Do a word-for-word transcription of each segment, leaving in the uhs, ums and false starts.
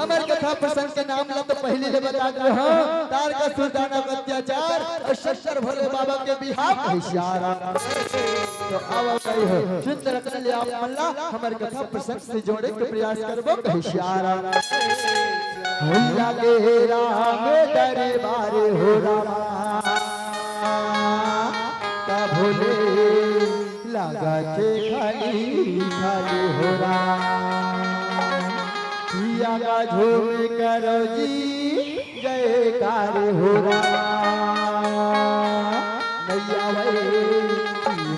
हमर कथा प्रसंग के नाम ला तो पहिली ले बता दे हँव, तारकासुर दानव के अत्याचार अउ शंकर भोले बाबा के बिहाव, कहे सियाराम। तो आवा भाई हो, सुंदर रखन ले आप मन ला हमर कथा प्रसंग से जोड़े के प्रयास करबो, कहे सियाराम। भैया के राम दरबार हो रामा, का भोले लागथे खाली खाली हो राम। पिया का झूम करो जी जयकार हो राम। नैया वही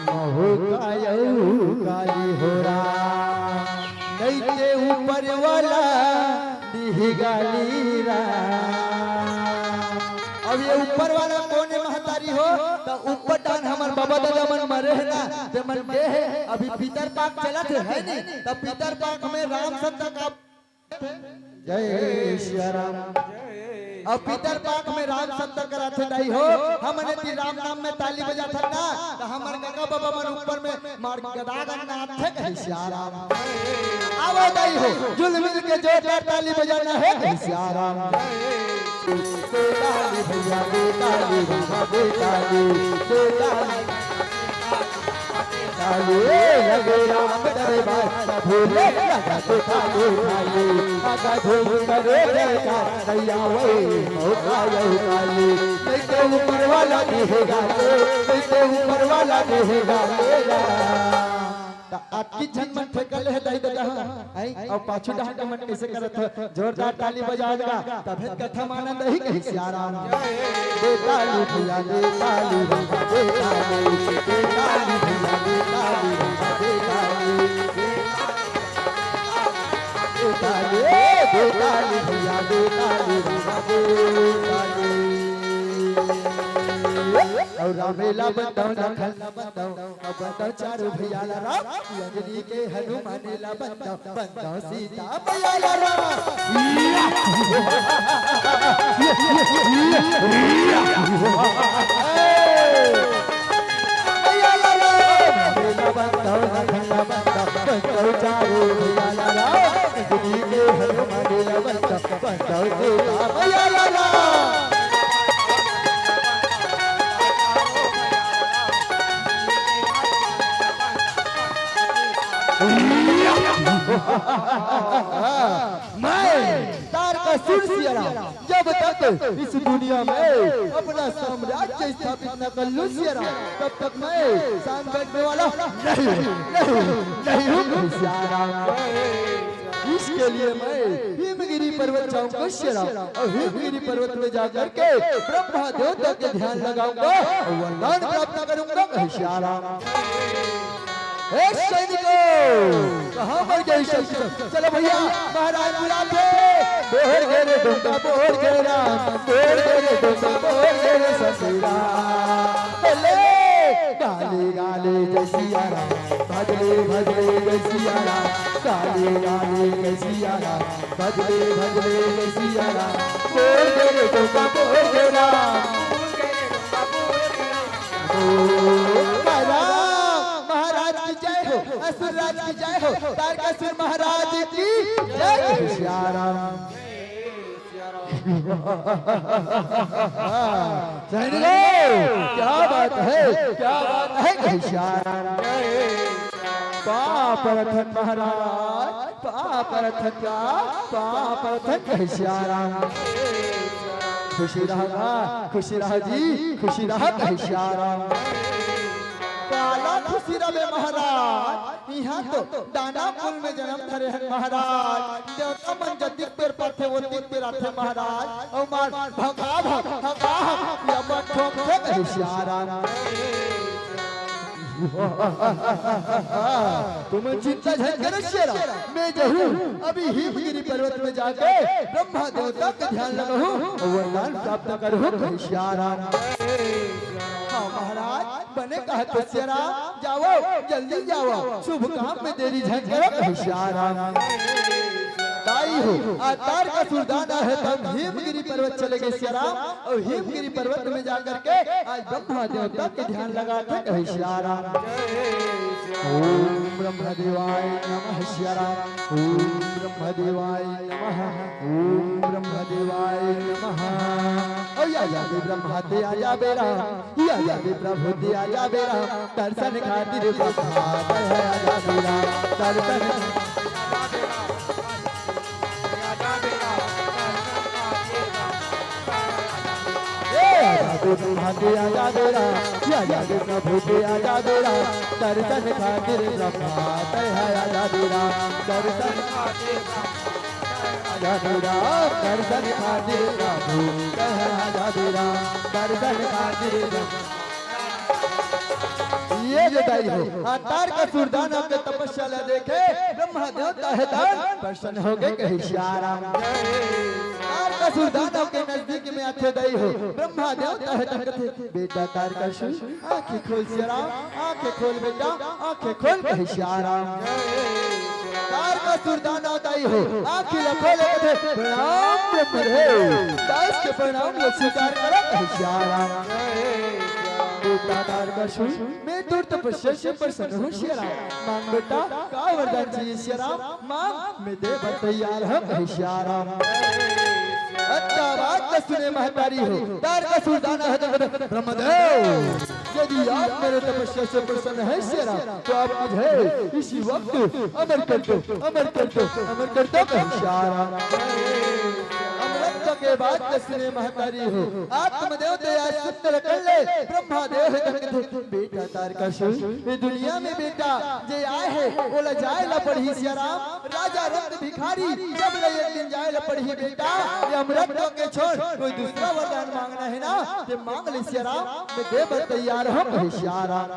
महो कायऊ काली हो राम। नैते ऊपर वाला दिही गाली राम। अब ये ऊपर वाला कोन हे महतारी हो? त ऊपर डाहन हमर बाबा दादा मन मरे हे ना, ते मन गे हे। अभी पितर पाक चलत हे, हे नी? त पितर पाक में राम सत्ता का जय सिया राम। अब पितर पाक में राम सत्ता कराथे दाई हो, हमन यदि राम नाम में ताली बजाथन ना, त हमर कका बाबा मन ऊपर में मार गदा गन नाचथे, कहे सिया राम। आवो दाई हो, जुल मिल के जोरदार ताली बजाना हे, कहे सिया राम। दे ताली भैया, दे ताली भैया, दे ताली, दे ताली। ताली लगे राम दरबार, भोले लगा तो ताली, ताली। आगा झूम करो जयकार, भैया वही मौका यही ताली। नहीं तो ऊपर वाला दिहेगा ले, नहीं तो ऊपर वाला दिहेगा ले ला। त अतकी झन मन ठेका ले हे दाई ददा ह, अउ पाछू डहर के मन कइसे करत हे? जोरदार ताली बजावत गा, तभे कथा म आनंद आही, कहे सिया राम। दे ताली भैया, दे ताली भैया, दे ताली, दे ताली भैया, दे ताली, दे ताली, दे ताली, दे ताली भैया, दे ताली भैया, दे ताली। अउ रामेला बंदव, लखन ला बंदव, अब तो चारों भैया ला राम, अंजनी के हनुमान ला बंदव, बंदव सीता मैया ला राम। मैया ला राम, मैया बंदव, लखन ला बंदव, बंदव चारों भैया ला राम, अंजनी के हनुमान ला बंदव, बंदव सीता मैया ला राम। मैं तारकासुर सिया राम जब तक इस दुनिया में अपना साम्राज्य स्थापित न कर लूं सिया राम, तब तक मैं शांत बैठने वाला नहीं हूँ, नहीं हूँ, नहीं हूँ सिया राम। इसके लिए मैं हिमगिरी पर्वत जाऊंगा सिया राम, और हिमगिरी पर्वत में जाकर के ब्रह्मा देवता के ध्यान लगाऊंगा और वरदान प्राप्त करूंगा, कहे सिया राम। हे सैनिकों, कहाँ मर गए सैनिक? चलो भैया, महाराज बुलाते हैं। बोल गे रे डोंगा, बोल गे राम, बोल गे रे डोंगा, बोल गे रे ससुरा। बोले, गाले गाले जय सिया राम, भजले भजले जय सिया राम, गाले गाले जय सिया राम, भजले भजले जय सिया राम। बोल गे रे डोंगा, बोल गे राम। ओ राम, महाराज की जय हो, असुर राज की जय हो, तारकासुर महाराज की जय हो। सिया राम। सैनिकों, क्या बात है, क्या बात है, कहे सिया राम। पाप रतन महाराज, पाप रतन का, पाप रतन कहे सिया राम। खुशी रहा, खुशी रहा जी, खुशी रहा, कहे सिया राम। काला खुशी रहे महाराज, इहाँ तो दानव कुल में जन्म धरे हन महाराज। देवता मन जतिक बेर पाथे, ओतिक बेर आथे महाराज। अउ मार भगा भग, भगा भग, या मन ठोकथे कहे सिया राम। तुमन चिंता झन करो सिया राम, मैं जहूँ अभी हिमगिरी पर्वत में जाके ब्रह्मा देवता के ध्यान लगाहूँ अउ वरदान प्राप्त करहूँ कहे सिया राम। हाँ महाराज, बने कहत हो सिया राम, जावव, जल्दी जावव, शुभ काम में देरी झन करव कहे सिया राम। दाई हो, आज तारकासुर दानव हे धन हिमगिरी पर्वत चले गे सियाराम, अउ हिमगिरी पर्वत में जाकर के आज ब्रह्मा देवता के ध्यान लगाथे कहे सियाराम। ओम ब्रह्मदेवाय नमः सियाराम, ओम ब्रह्मदेवाय नमः, ओम ब्रह्मदेवाय नमः। ओ या या दे ब्रह्मा दे आ जा बेरा, या या दे प्रभु दे आ जा बेरा, दर्शन खातिर ब्रह्मा दे आ जा बेरा, दर्शन ए आजा दे ब्रह्मा दे आजा बेरा, ए आजा दे प्रभु दे आजा बेरा, दर्शन खातिर ब्रह्मा तय है आजा बेरा, दर्शन खातिर आजा बेरा, दर्शन खातिर प्रभु तय है आजा बेरा, दर्शन खातिर ब्रह्मा। ये जो दाई हो, आ तारकासुर दानव के तपस्या ला देखे, ब्रह्मा देवता हे दान प्रसन्न हो गए कहे सियाराम। तारकासुर दानव के नजदीक में आथे दाई हो, ब्रह्मा देवता हे दान कथे, बेटा तारकासुर, आंखें खोल सियाराम, आंखें खोल बेटा, आंखें खोल कहे सियाराम। तारकासुर दानव दाई हो, आंखें ला खोले कथे, प्रणाम ब्रह्मदेव, दास के प्रणाम ला स्वीकार करो कहे सियाराम। बेटा तारकासुर, मैं तोर तपस्या से प्रसन्न हूँ सियाराम। मांग बेटा, का वरदान चाहिए सियाराम? मांग, मैं दे बर तैयार हूँ कहे सियाराम। अतका बात ला सुने महतारी हो, तारकासुर दानव हे तो कथे, ब्रह्मदेव, यदि आप मेरे तपस्या से प्रसन्न हैं सियाराम, तो आप मुझे इसी वक्त अमर कर दो, अमर कर दो, अमर कर दो कहे सियाराम। अमरत्व के बात ला सुने महतारी हो, आत्मदेव दया सुंदर कर ले, ब्रह्मा देव हे धन कथे, बेटा तारकासुर, ये दुनिया में बेटा जे आए हे, ओला जाए ला पड़ही सियाराम। राजा रक्त भिखारी जब ले एक दिन जाए ला पड़ही बेटा, ये अमरत्व के छोड़ कोई दूसरा वरदान मांगना हे ना, ते मांग ले सियाराम, मैं दे बर तैयार हूँ कहे सियाराम।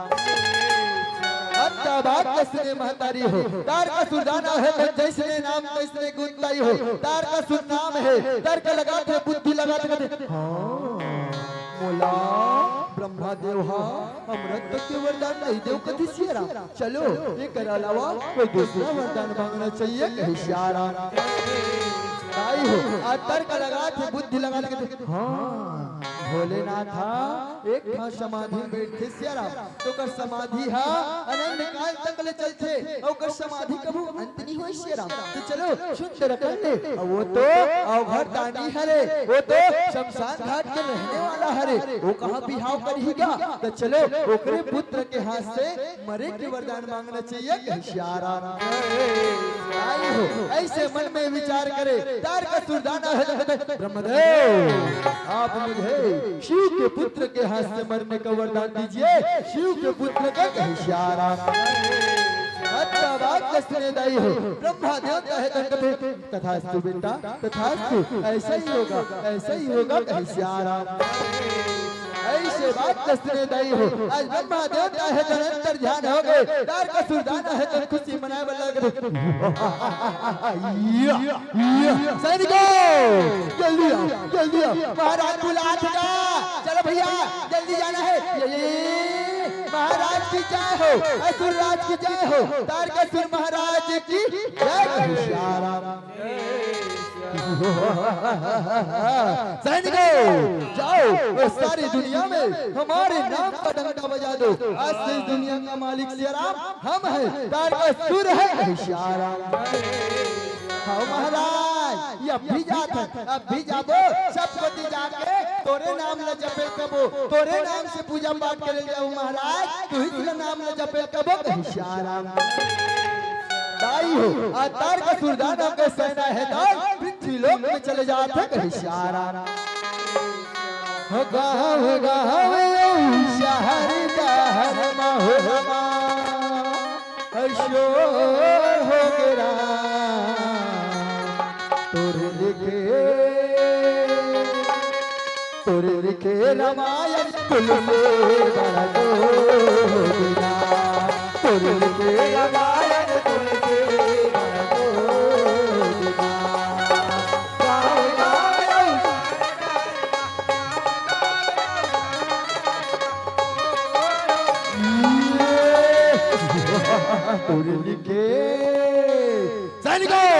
अतका बात ला सुने महतारी हो, तारकासुर दानव हे धन जैसने नाम तैसने गुण दाई हो, तारकासुर नाम हे, तर्क लगाथे, बुद्धि लगाथे, कथे, हाँ, मोला ब्रह्मा देव हा अमरत्व के वरदान नहीं देव कथे सियाराम। चलो, एकर अलावा कोई दूसरा वरदान मांगना चाहिए कहे सियाराम। दाई हो, आ तर्क लगाथे, बुद्धि लगाथे, कथे, हाँ, भोलेनाथ हा एक ठा समाधि में बैठे सियाराम, तो ओकर समाधि हा अनंत काल तक ले चलथे, अउ ओकर समाधि कभू अंत नहीं होय सियाराम। तो चलो, सुंदर कर ले, अउ वो तो अवघड़ दानी हरे, वो तो शमशान घाट के रहने वाला हरे, वो कहाँ बिहाव करही गा? तो चलो, ओकरे पुत्र के हाथ से मरे के वरदान मांगना चाहिए कहे सियाराम। आई हो, ऐसे मन में विचार करे, तारकासुर दानव हे तो कथे, ब्रह्मदेव, आप मुझे शिव के पुत्र के हाथ से मरने का वरदान दीजिए, शिव के पुत्र के कहे सियाराम। अतका बात ला सुने दाई हो, ब्रह्मा देवता हे धन कथे, तथास्तु बेटा, तथास्तु, ऐसा ही होगा, ऐसा ही होगा कहे सियाराम। ऐसे बात ला सुने दाई हो, आज ब्रह्मा देवता हे धन अंतर ध्यान हो गए, तारकासुर दानव हे धन खुशी मनाए बर लग रहे। या, या, सैनिकों, जल्दी आओ, जल्दी आओ, महाराज बुलाथे गा, चलो भैया, जल्दी जाना है। ये, ये, महाराज की जय हो, असुर राज की जय हो, तारकासुर महाराज की जय हो। सियाराम। सैनिकों, जाओ, वो सारी दुनिया में हमारे नाम का डंका बजा दो। आज से इस दुनिया का मालिक सियाराम हम हैं, तारकासुर है सियाराम। हाँ महाराज, ये अब भी जात है, अब भी जाबो, सब कोती जाके तोरे नाम ल जपे कबो, तोरे नाम से पूजा पाठ करे जाबो महाराज, तुही ला नाम ल जपे कबो कहे सियाराम। दाई हो, आ तारकासुर दानव के सेना हे दाई, पृथ्वी लोक में चले जात हे कहे सियाराम। हो गाँव गाँव अउ शहर शहर म हो रामा, शोर हो गे राम। तोर लिखे, तोर लिखे रामायण तुलसी बड़ा दो बिना। तोर लिखे रामायण तुलसी बड़ा दो बिना। गाँव गाँव अउ तोर लिखे। सैनिकों,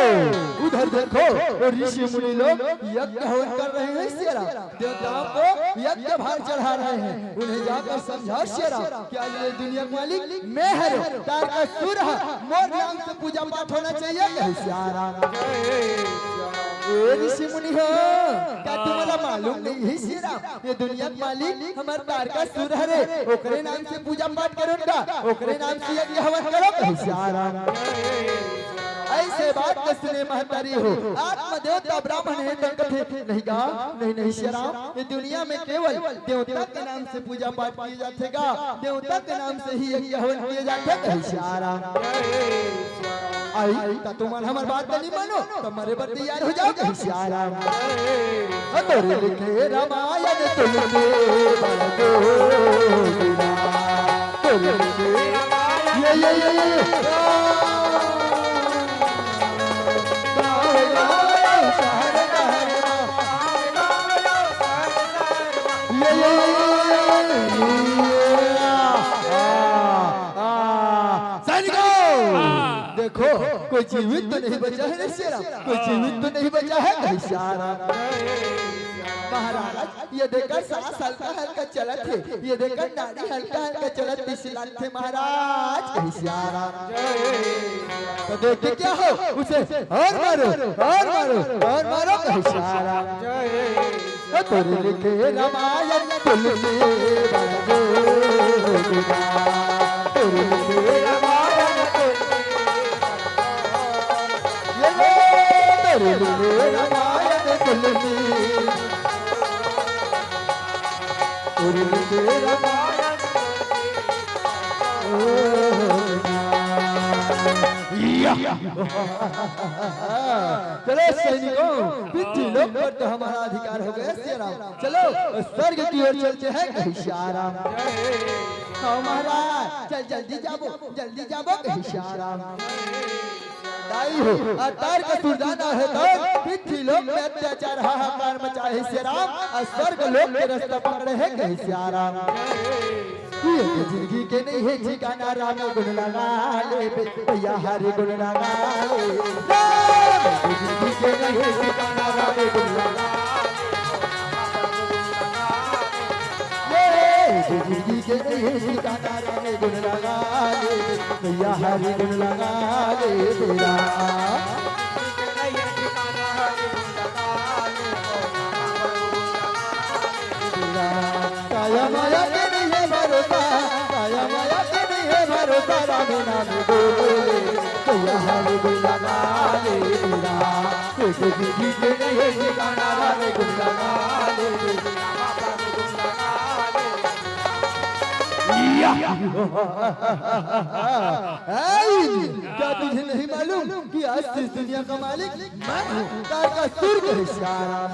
उधर देखो, वो ऋषि मुनि लोग यज्ञ हवन कर रहे हैं सिया राम। देवताओं को यज्ञ भार चढ़ा रहे हैं। उन्हें जाकर समझाओ सिया राम कि आज ये दुनिया का मालिक मैं हरों, तारकासुर ह, मोर नाम से पूजा पाठ होना चाहिए, कहे सिया राम। ए ऋषि मुनि हो, का तुम्हाला मालूम नहीं है सिया राम? ये दुनिया का मालिक हमर तारकासुर हरे, ओकरे नाम से पूजा पाठ करो ना, ओकरे नाम से यज्ञ हवन करो, कहे सिया राम। ऐसे बात के सुने महतारी हो, आत्मदेवता ब्राह्मण हे त कथे, नहीं गा, नहीं, नहीं सिया राम, ये दुनिया में केवल देवता के नाम से पूजा पाठ किए जाथे गा, देवता के नाम से ही यज्ञ हवन किए जाथे, कहे सिया राम। आई, त तुमन हमर बात नहीं मानो, त मरे बर तैयार हो जाओ, कहे सिया राम। तोरे लिखे रामायण तुलसी बरगो बिना। तोरे लिखे ये, ये, ये, ये। ये, ये, ये, ये, ये। आ, आ, सैनिकों! हाँ। देखो, कोई जीवित तो नहीं बचा है ना सिया राम? कोई जीवित तो नहीं बचा है, कहे सिया राम। महाराज, ये देखकर सांस हल्का हल्का चलत हे, ये देखकर नाड़ी हल्का हल्का चलत पिछलत हे महाराज, कहे सिया राम। तो देख के क्या हो, उसे और मारो, और मारो, और मारो, कहे सिया राम। तोरे लिखे रामायण तुलसी बरगो बिना। तोरे लिखे रामायण तुलसी। ये ले, तोरे लिखे रामायण तुलसी। तोरे लिखे रामायण तुलसी। या। चलो सैनिकों, पृथ्वी लोक पर तो हमारा अधिकार हो गया सिया राम। चलो, स्वर्ग की ओर चलते हैं, कहे सिया राम। हाँ महाराज, चल जल्दी जाबो, जल्दी जाबो, कहे सिया राम। दाई हो, अवतार का सुरदाना है तो पृथ्वी लोक में अत्याचार हाहाकार मचा है सिया राम, और स्वर्ग लोक के रास्ता पकड़े हैं, कहे सिया राम। ये तो जिंदगी के नहीं है ठिकाना, राम गुण लगा ले बे, भैया हरि गुण लगा ले। राम, ये तो जिंदगी के नहीं है ठिकाना, राम गुण लगा ले। ये तो जिंदगी के नहीं है ठिकाना, राम गुण लगा ले बे, भैया हरि गुण लगा ले तेरा। काया माया के नहीं है भरोसा, काया माया के नहीं है भरोसा, राम नाम बोले, भैया हरि गुण लगा ले तेरा। एक जिंदगी के नहीं है ठिकाना, राम गुण लगा ले। या। ऐ, क्या तुझे नहीं मालूम कि आज इस दुनिया का मालिक मैं हूँ, तारकासुर, कहे सिया राम।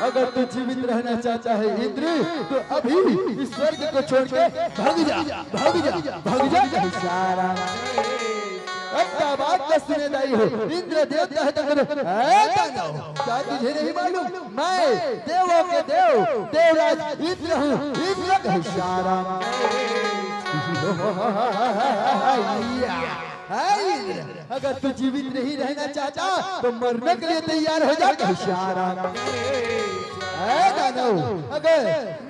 अगर तू जीवित रहना चाहता है इंद्र, तो अभी इस स्वर्ग को छोड़ के भाग जा, भाग जा, भाग जा, कहे सिया राम। अब क्या बात का सुने दाई हो, इंद्र देवता है तो करो, ऐ दानव, क्या तुझे नहीं मालूम? मैं देवों के देव, देवराज इंद्र हूँ, इंद्र, कहे सिया राम। हे इंद्र, अगर तू जीवित नहीं रहना चाहता तो मरने के लिए तैयार हो जा, कहे सिया राम। हे दानव, अगर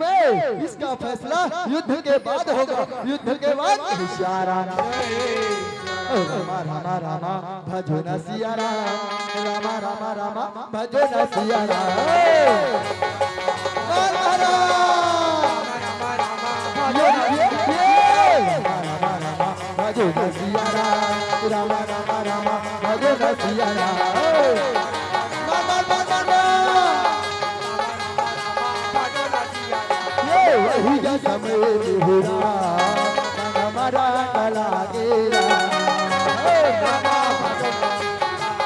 मैं इसका फैसला युद्ध के बाद होगा, युद्ध के बाद, कहे सिया राम। रामा रामा रामा भजो न सिया राम, रामा रामा रामा भजो न सिया राम। राम राम। ये, ये, ये। राम राम राम भजो न सिया राम, राम राम राम भजो न सिया राम। राम राम राम राम। ये वही का समय हुआ, हमारा कला गेरा।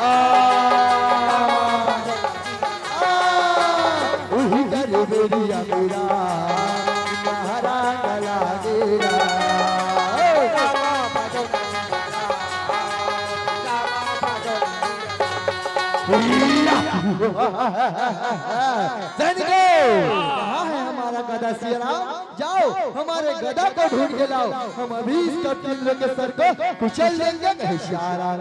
आ, आ, वही कर बेरिया मेरा, हमारा कला गेरा। सैनिकों, कहाँ है हमारा गदा सिया राम? जाओ, हमारे गदा को ढूंढ के लाओ, हम अभी इस कत्ल के सर को कुचल देंगे, कहे सिया राम।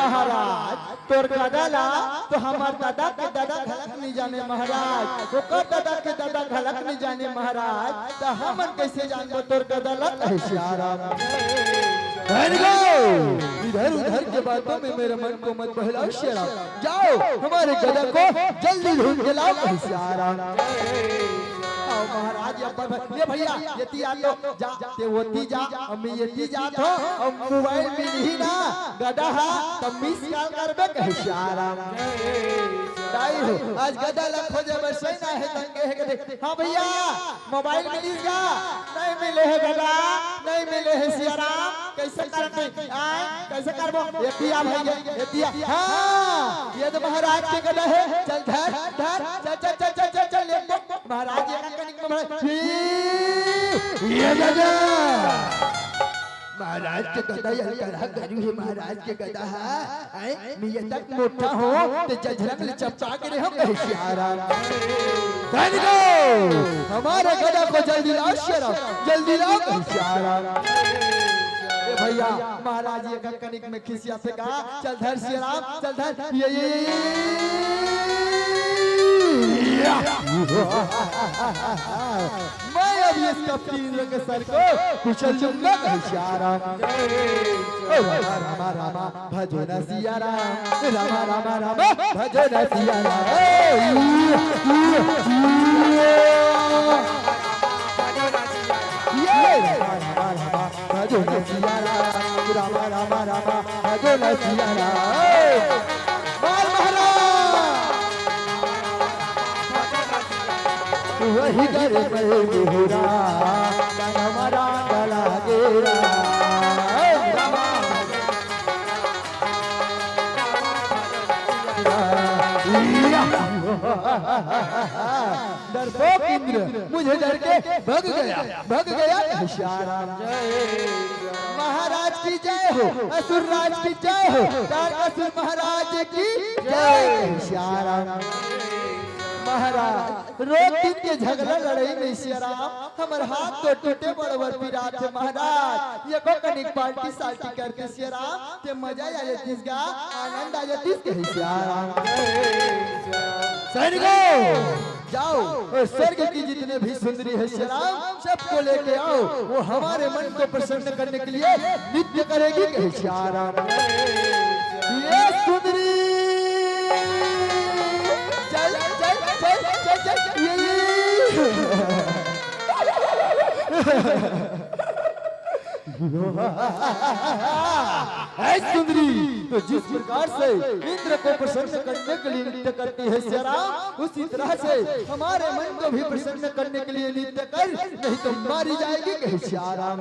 महाराज, तोर गदा ला तो हमर ददा के ददा घलक नइ जाने महाराज, ओकर ददा के ददा घलक नइ जाने महाराज, त हमन कइसे जानबो तोर गदा ला? कहे सियाराम। बहन गो, इधर उधर के बातों में मेरे मन को मत बहलाओ सियाराम। जाओ, हमारे गदा को जल्दी ढूंढ के लाओ, कहे सियाराम। आओ महाराज, ये पर, ये भैया, ये तिया तो जा, ते ओती जा, अम्मी ये ती जा तो, अब मोबाइल मिलही ना, गदा हा, त मिस कॉल करबे, कहे सियाराम। दाई हो, आज गदा ला खोजे बर सही ना हे, तंगे हे कदे। हाँ भैया, मोबाइल मिलिस का? नहीं मिले हे गदा, नहीं मिले हे सियाराम। कइसे करबे? आय, कइसे करबो? ये तिया भैया, ये तिया। हाँ, ये तो महाराज के गदा हे। चल धर, धर, चल, चल, चल, चल, चल, चल, ये महाराज ये का कनिक में भरे। ये, ये गदा। महाराज के गदा, ये अलकरहा गरू हे महाराज के गदा हा। हैं? मैं ये तक मोटा हूँ, तो जझरंग ले चपका के रहे हम, कहे सियाराम। धन गो, हमारे गदा को जल्दी लाओ सियाराम, जल्दी लाओ, कहे सियाराम। ए भैया, महाराज ये का कनिक में खिसियाथे का, चल धर सियाराम, चल धर, ये, ये, ये, ये, ये। मैं अब इस कपटी इंद्र के सर को कुचल दूंगा, कहे सियाराम। ओ रामा, रामा, रामा, भजो न सियाराम, रामा, रामा, रामा, भजो न सियाराम। ए, ई, ई, ई। ये रामा, रामा, रामा, भजो न सियाराम, रामा, रामा, रामा, भजो न सियाराम। बाल महाराज। वही घर में मिहुरा, तन हमारा गला गेरा। डरपोक इंद्र मुझे डर के भग गया, भग गया सियाराम। महाराज की जय हो, असुर राज की जय हो, तारकासुर महाराज की जय सियाराम। महाराज, रोज दिन के झगड़ा लड़ई में सियाराम, हमर हाथ तो टूटे बरोबर पिरात हे महाराज। एको कनिक पार्टी सार्टी करते सियाराम, ते मजा आ जातिस गा, आनंद आ जातिस, कहे सियाराम। सैनिकों, जाओ और स्वर्ग की जितने भी सुंदरी है सियाराम, सबको लेके आओ, वो हमारे मन को प्रसन्न करने के लिए नृत्य करेगी, कहे सियाराम। ये सुंदरी, चल, चल, चल, चल, चल, ये, ये। ऐ सुंदरी, तो जिस प्रकार से इंद्र को प्रसन्न करने के लिए नृत्य करती है सियाराम, उसी तरह से हमारे मन को भी प्रसन्न करने के लिए नृत्य कर, नहीं तो मारी जाएगी, कहे सियाराम।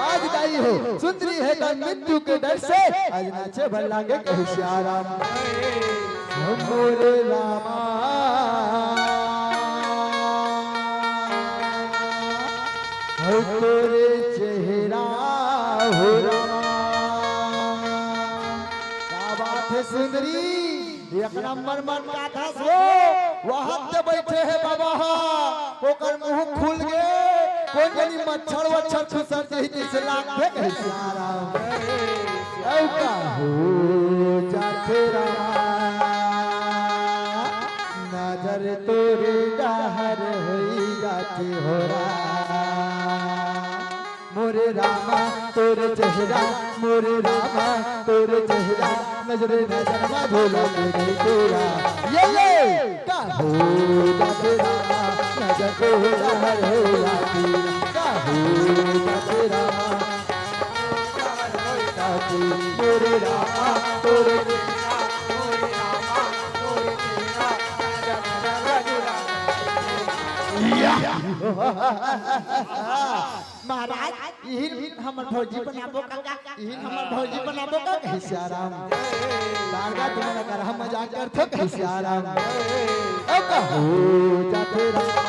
आज दाई हो, सुंदरी है तो मृत्यु के डर से आज नाचे भर लागे, कहे सियाराम। मोरे रामा, हो तोरे चेहरा हो रामा। का बात हे सुंदरी, एक नंबर मन का था सो, वहां ते बैठे हे बाबा हा, ओकर मुंह खुल गे, कोन जनी मच्छर वच्छर खुसर जही जइसे लागथे, कहे सियाराम। अउ का हो जाथे रामा, नजर तोरे डहर होई जाथे हो राम। मोरे रामा तोरे चेहरा, मोरे रामा तोरे चेहरा, नजरे नजर मा झोला के नहीं तेरा। ये, ये, का हो जाथे रामा, नजर तोरे डहर होई जाथे। का हो जाथे रामा, मोरे रामा, तोरे या। महाराज, इहिन हमर भौजी बनाबो का, इहिन हमर भौजी बनाबो का, कहे सियाराम। दादा तुमन अगर हम मजाक करथो, कहे सियाराम। ओ का हो जाथे रामा,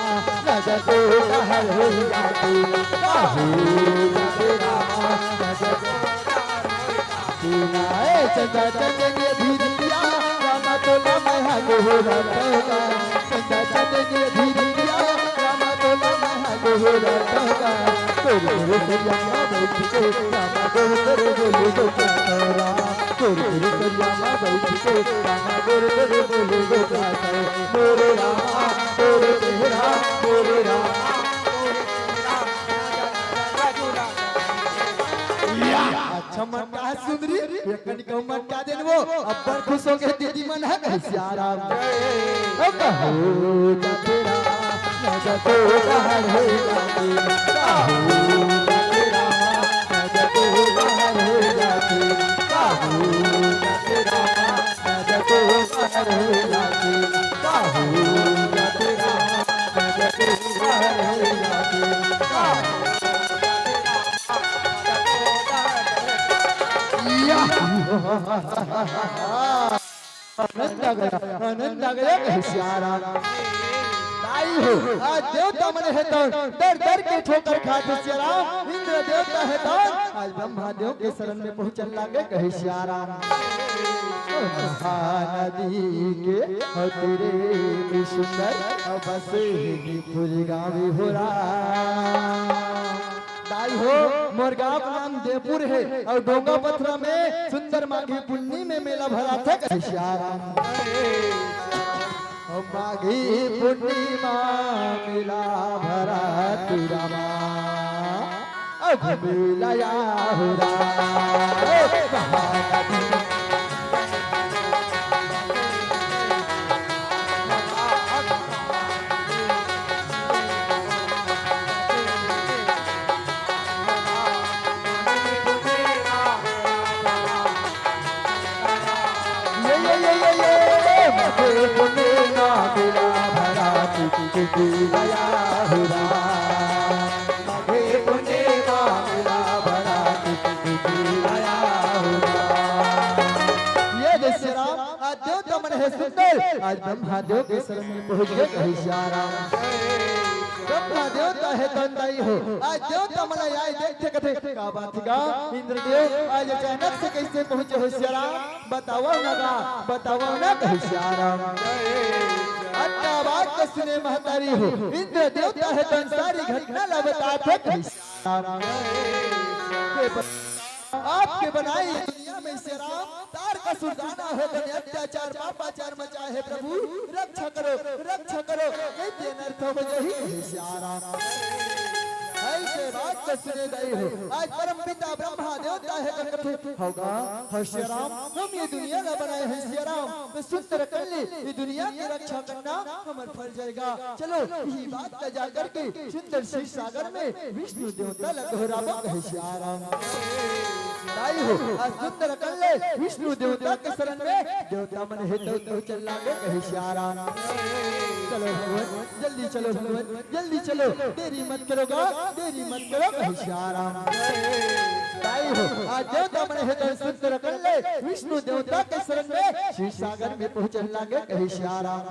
नजर तो डहर हो जाथे। का हो जाथे रामा, नजर तो डहर हो जाथे। ए चंदा चंदनिया धीरिया, रामा तोला महा गोहरा तोला। चंदा चंदनिया धीरिया, रामा तोला महा गोहरा तोला। तोरे तोरे सैया बैठ के, रामा गोहरा गोलू गोहरा तोला। तोर तोर करिया मा बैठ के गाना गोर गोर बोले गोठियाथे। मोरे रामा तोर चेहरा, मोरे रामा तोर चेहरा। अच्छा मटका सुंदरी, ये कनिका मटका देन वो, अब्बड़ खुश होगे दीदी मन ह कहे सियाराम। ओ कहो जा तेरा, ना जा तो बाहर हो जाते। कहो जा तेरा, ना जा तो बाहर हो जाते। कहो जा तेरा, ना जा तो बाहर हो जाते। कहो जा तेरा, ना जा तो बाहर हो जाते। या। आनंद आ गया, आनंद आ गया, कहे सियाराम। दाई हो, आज देवता मन हे तन दर दर के ठोकर खाथे सियाराम। इंद्र देवता हे तन आज ब्रह्मा देव के शरण में पहुंचन लागे, कहे सियाराम। महानदी के तीरे में सुंदर बसे हे फूल गाँव हो राम। दाई हो, मोर गांव के नाम देवपुर हे अउ डोंगा पथरा में सुंदर माघी पुन्नी में मेला भराथे, कहे सियाराम। ओ माघी पुन्नी मा मेला भराथे रामा, ओ घूमे ला आहो रामा। ये, ये, ये, ये, ये, मथे पुने ना मिला भरा, तू, तू, तू, तू, लाया हुआ। मथे पुने ना मिला भरा, तू, तू, तू, तू, लाया हुआ। ये जय श्री राम, आज देवता मन हे सुंदर, आज ब्रह्मा देव के शरण में पहुंच गे, कहे सियाराम। ब्रह्मा देवता हे तन दाई हो, आज देवता मन आए देखथे, कथे, का बात हे गा इंद्रदेव, आज अचानक से कइसे पहुंचे हो सियाराम? बतावव ना गा, बतावव ना, कहे सियाराम। अतना बात के सुने महतारी हो, इंद्र देवता हे तन सारी घटना ला बताथे, कहे सियाराम। आपके बनाई दुनिया में सियाराम, तारकासुर दानव हे तन अत्याचार पापाचार मचाए हे प्रभु, रक्षा करो, रक्षा करो, कहिथे अनर्थ हो जाही, कहे सियाराम। अइसे बात के सुने दाई हो, आज परम पिता ब्रह्मा देवता हे तन कथे, हो गा, हो सियाराम, हम ये दुनिया ला बनाए हे सियाराम, तो सुंदर कर ले, ये दुनिया के रक्षा करना हमर फर्ज हे गा। चलो, यही बात ला जा करके सुंदर क्षीर सागर में विष्णु देवता ला गोहराबो, कहे सियाराम। दाई हो, आज सुंदर कर ले, विष्णु देवता के शरण में देवता मन हे तो, तो चल लागो, कहे सियाराम। चलो भगवान, जल्दी चलो भगवान, जल्दी चलो, देरी मत करो गा, देरी मत करो, कहे सियाराम। दाई हो, आज देवता मन हे तो सुंदर कर ले, विष्णु देवता के शरण में क्षीर सागर में पहुंचन लागे, कहे सियाराम।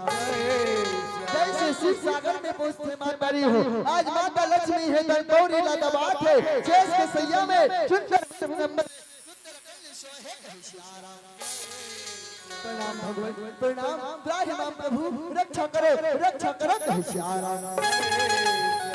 जइसे क्षीर सागर में पहुंचथे महतारी हो, आज माता लक्ष्मी हे तन गौरी ला दबाथे, शेष के सैया में सुंदर नंबर प्रणाम भगवान, प्रणाम, त्राहि माम प्रभु, रक्षा करो, रक्षा करो, कहे सियाराम।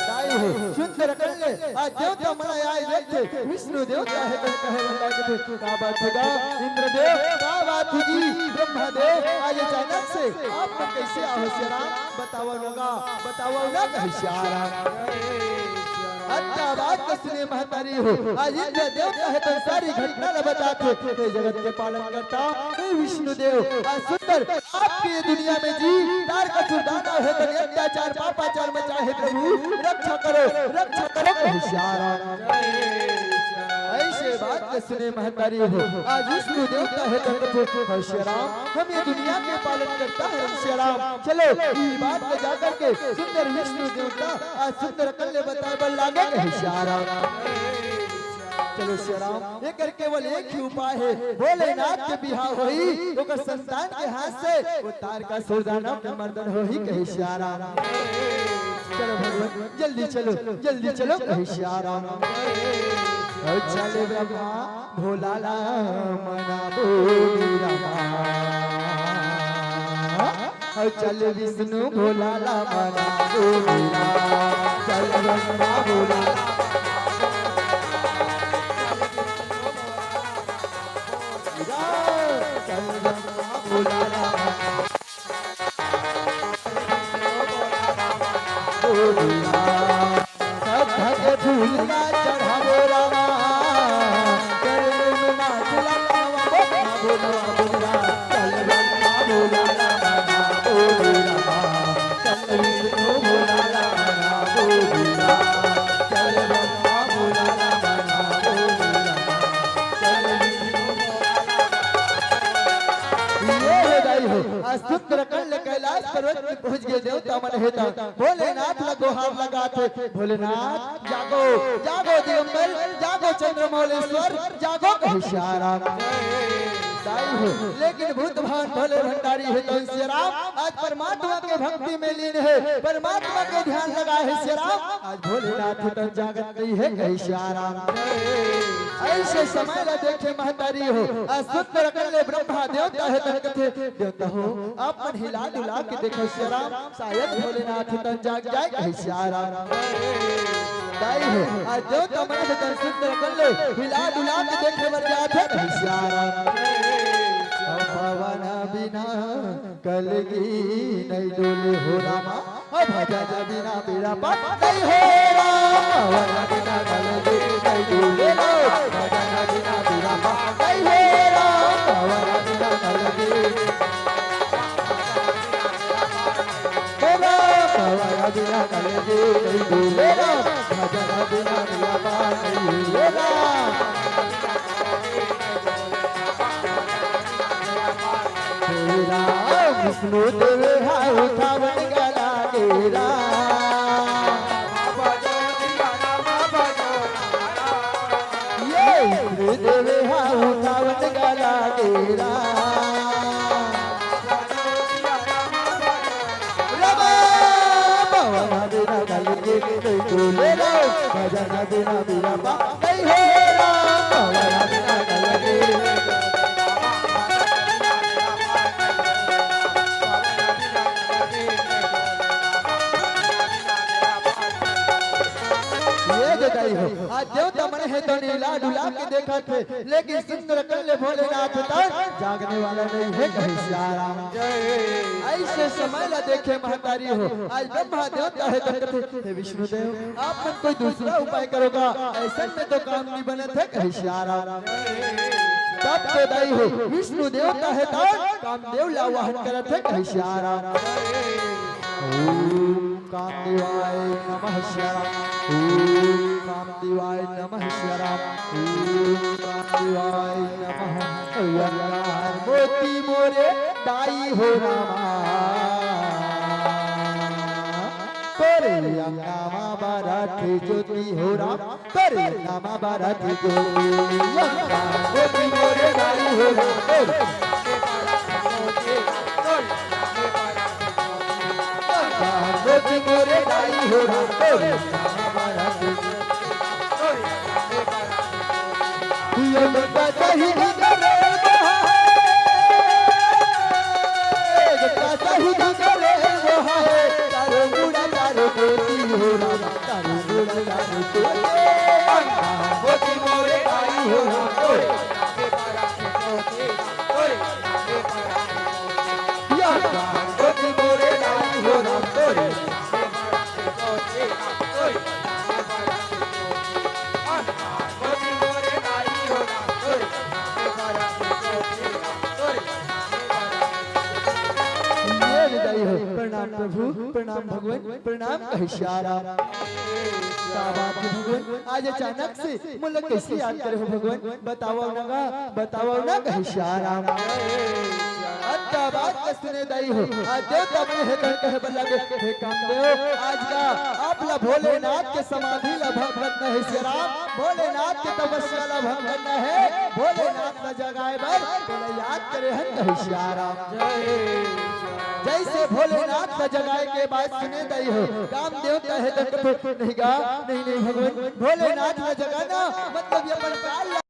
दाई हो, सुंदर कर ले, आज देवता मन आए देखथे, विष्णु देवता हे तन कहे बर लागथे, का बात हे गा, इंद्रदेव, का बात हे जी, ब्रह्मा देव, आज अचानक से आप मन कइसे आए हो सियाराम? बतावव ना गा, बतावव ना, कहे सियाराम। अतना बात के सुने महतारी हो, आज इंद्र देवता हे तन सारी घटना ला बताथे, हे जगत के पालन करता, हे विष्णु देव, आज सुंदर आपके ये दुनिया में जी, तारकासुर दानव हे तन अत्याचार पापाचार मचाए हे प्रभु, रक्षा करो, रक्षा करो, कहे सियाराम। अइसे बात के सुने महतारी हो, आज विष्णु देवता हे तन कथे, हो सियाराम, हम ये दुनिया के पालन करता हे सियाराम। चलो, ये बात ला जा करके सुंदर विष्णु देवता आज सुंदर कर ले बताए बर लागे, कहे सियाराम। चलो सियाराम, एकर केवल एक ही उपाय हे, भोलेनाथ के बिहाव होही, ओकर संतान के हाथ से वो तारकासुर दानव के मर्दन होही, कहे सियाराम। चलो भगवान, जल्दी चलो, जल्दी चलो, कहे सियाराम। ओ चल ब्रह्मा भोला ला मनाबो नी रामा। ओ चल विष्णु भोला ला मनाबो नी रामा। चल ब्रह्मा भोला ला मनाबो नी रामा। फूल ना चढ़ावो रामा, चरण में नाच लगावा, बोला, बोला, बोला, चल ब्रह्मा बोला रामा, बोला रामा, चल विष्णु बोला रामा, बोला, चल ब्रह्मा बोला रामा, बोला, चल विष्णु बोला रामा। ये हो दाई हो, आज सुंदर कंड कैलाश पर्वत में पहुंच गए देवता मन हे ता भोलेनाथ ला गोहार लगाथे, भोलेनाथ जागो, जागो दिगंबर, जागो चंद्रमौलेश्वर, जागो कहे सिया राम। दाई हो, लेकिन भूत भावन भोले भंडारी हे तो सिया राम आज परमात्मा के भक्ति में लीन हे, परमात्मा के ध्यान लगाए हे सिया राम। आज भोलेनाथ हे तो जागत नहीं हे कहे सिया राम। ऐसे समय ला देखे महतारी हो, आज सुंदर कंड ले ब्रह्मा देवता हे तो कथे, देवता हो, आप मन हिला डुला के देखो सिया राम, शायद भोलेनाथ तन जाग जाए कहे सिया राम। दाई हो, आज देवता मन हे तन सुंदर कंड ले हिला डुला के देखे बर जाथे कहे सिया राम। पवन बिना कलगी नहीं डोले हो रामा, ओ भजन बिना बेड़ा पार नहीं हो राम, पवन बिना कलगी नहीं डोले राम, भजन बिना बेड़ा पार नहीं हो राम, पवन बिना कलगी हे राम, पवन बिना कलगी नहीं डोले राम, भजन बिना बेड़ा पार नहीं हो राम। हे राम, विष्णु देव हा उठावन गला हे राम। ये विष्णु देव हा उठावन गला हे राम। राम, पवन बिना कलगी नहीं डोले राम, भजन बिना बेड़ा पार नहीं हो राम, पवन बिना कलगी। ये जो दाई हो, आज देवता मन हे तो हिला डुला के देखत हे, लेकिन सुंदर कंड ले भोलेनाथ तन जागने वाला नहीं हे कहे सिया राम। ऐसे समय ला देखे महतारी हो, आज ब्रह्मा देवता हे तो कथे, हे विष्णुदेव, आप मन कोई दूसरा उपाय करोगा, ऐसन में तो काम नहीं बनत हे कहे सिया राम। तब तो दाई हो, विष्णु देवता हे तो कामदेव ला आवाहन करत हे कहे सिया राम। ओम कामदेवाय नमः सिया राम। ओम कामदेवाय नमः सिया राम। ओम कामदेवाय नमः। अंगार मोती मोरे दाई हो रामा, तोरे अंगना मा बरत हे ज्योति हो राम। तोरे नाम बरत हे ज्योति। अंगार मोती मोरे दाई हो राम, तोरे। अंगार मोती मोरे दाई हो राम, तोरे नाम बरत हे ज्योति। ये बता सही करे वो है, ये बता सही करे वो है, तारो मुड़ा तारो ज्योति हो राम। ये विदाई हो। प्रणाम प्रभु, प्रणाम भगवान, प्रणाम कहे सिया राम। का बात हे भगवान, आज अचानक से मोला कैसे याद करे हो भगवान? बतावव ना गा, बतावव ना कहे सिया राम। अतका बात के सुने दाई हो, आज देवता मन हे तन कहे बर लगे, हे कामदेव, आज का आप ला भोलेनाथ के समाधि ला भंग करना हे सिया राम, भोलेनाथ के तपस्या ला भंग करना हे, भोलेनाथ ला जगाए बर तोला याद करे हन कहे सिया राम। जैसे भोलेनाथ ला जगाए के बात सुने दाई हो, कामदेव कहे तन कथे, नहीं गा, नहीं, नहीं भगवान, भोलेनाथ ला जगाना मतलब ये अपन काल ला